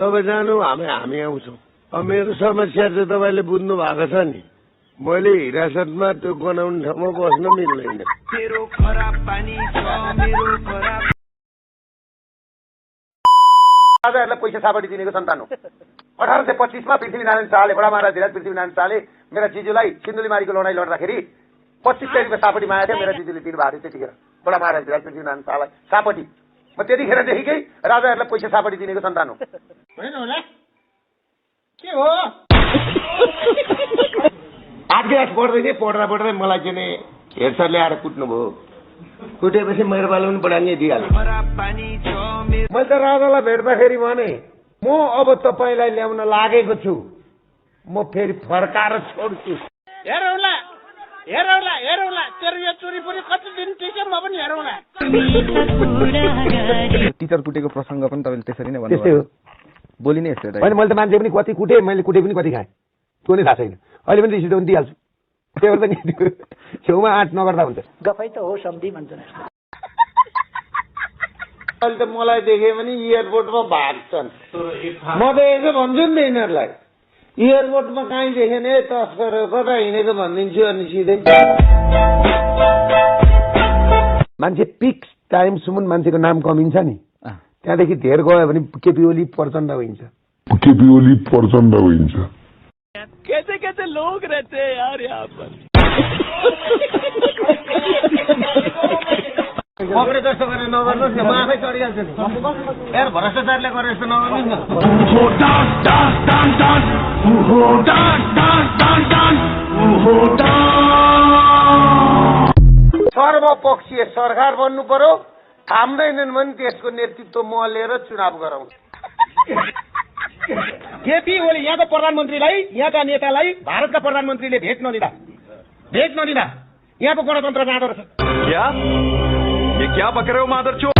तपाईँ जानु हामी आउँछौँ। अब मेरो समस्या चाहिँ तपाईँले बुझ्नु भएको छ नि, मैले हिरासतमा त्यो गनाउने ठाउँमा बस्न मिल्दैन। मेरो खराब पानी छ, मेरो खराब राजाहरूलाई पैसा सापटी दिनेको सन्तान हो। 1825 मा पृथ्वीनारायण शाहले, बडा महाराज धीराज पृथ्वीनारायण शाहले मेरा जिजुलाई सिन्धुलीमारीको लडाईँ लड्दाखेरि 25 रुपियाँको सापटी मागेको थियो। मेरा जिजुले दिनुभएको थियो त्यतिखेर बडा महाराज धीराज पृथ्वीनारायण शाहलाई सापटी। म त्यतिखेरदेखिकै राजाहरूलाई पैसा सापटी दिनेको सन्तान हो। होइन होला के हो आठ क्लास पढ्दै थिएँ, पढ्दा मलाई चाहिँ नि हेड सरले आएर कुट्नुभयो। कुटेपछि मेरो पालो पनि बढाङ्गे दिइहाल्यो। खराब पानी छ, मैले त राजालाई भेट्दाखेरि भने म अब तपाईँलाई ल्याउन लागेको छु, म फेरि फर्काएर छोड्छु। हेरौँला तेरो यो चोरी पनि कति दिन टिक्यो म पनि हेरौँला। टिचर कुटेको प्रसङ्ग पनि तपाईँले त्यसरी नै त्यस्तै हो, भन्नुभयो। बोली नै यस्तो होइन मैले त मान्छे पनि कति कुटेँ, मैले कुटे पनि कति खाएँ त्यो नै थाहा छैन। अहिले पनि रिसिप्ट पनि दिइहाल्छु। त्यही भएर त नि छेउमा आँट नगर्दा हुन्छ। गफै त हो सम्धि भन्छ। अहिले त मलाई देखे भने एयरपोर्टमा भाग्छन्। म त यसो भन्छु नि यिनीहरूलाई, एयरपोर्टमा कहीँ देखेँ नि तस्कर कता हिँडेको भनिदिन्छु अनि सिधै। मान्छे पिक टाइमसम्म मान्छेको नाम कमिन्छ नि, त्यहाँदेखि धेर गयो भने केपी ओली प्रचण्ड हुन्छ। कैसे कैसे लोग रहते हैं यार यहाँ पर। मग्रे जस्तो गरेर नगर्नुहोस् न, म आफै चढिहाल्छु नि। यार भ्रष्टाचारले गरेर यस्तो नगर्नुहोस् न। सर्वपक्षीय सरकार बन्नु पर्यो, थाम्दैनन् भने त्यसको नेतृत्व म लिएर चुनाव गराउँछु। केपी ओली यहाँको प्रधानमन्त्रीलाई, यहाँका नेतालाई भारतका प्रधानमन्त्रीले भेट नदिँदा यहाँको गणतन्त्र जाँदो रहेछ। क्या ये क्या बक रहे हो मादरचोद?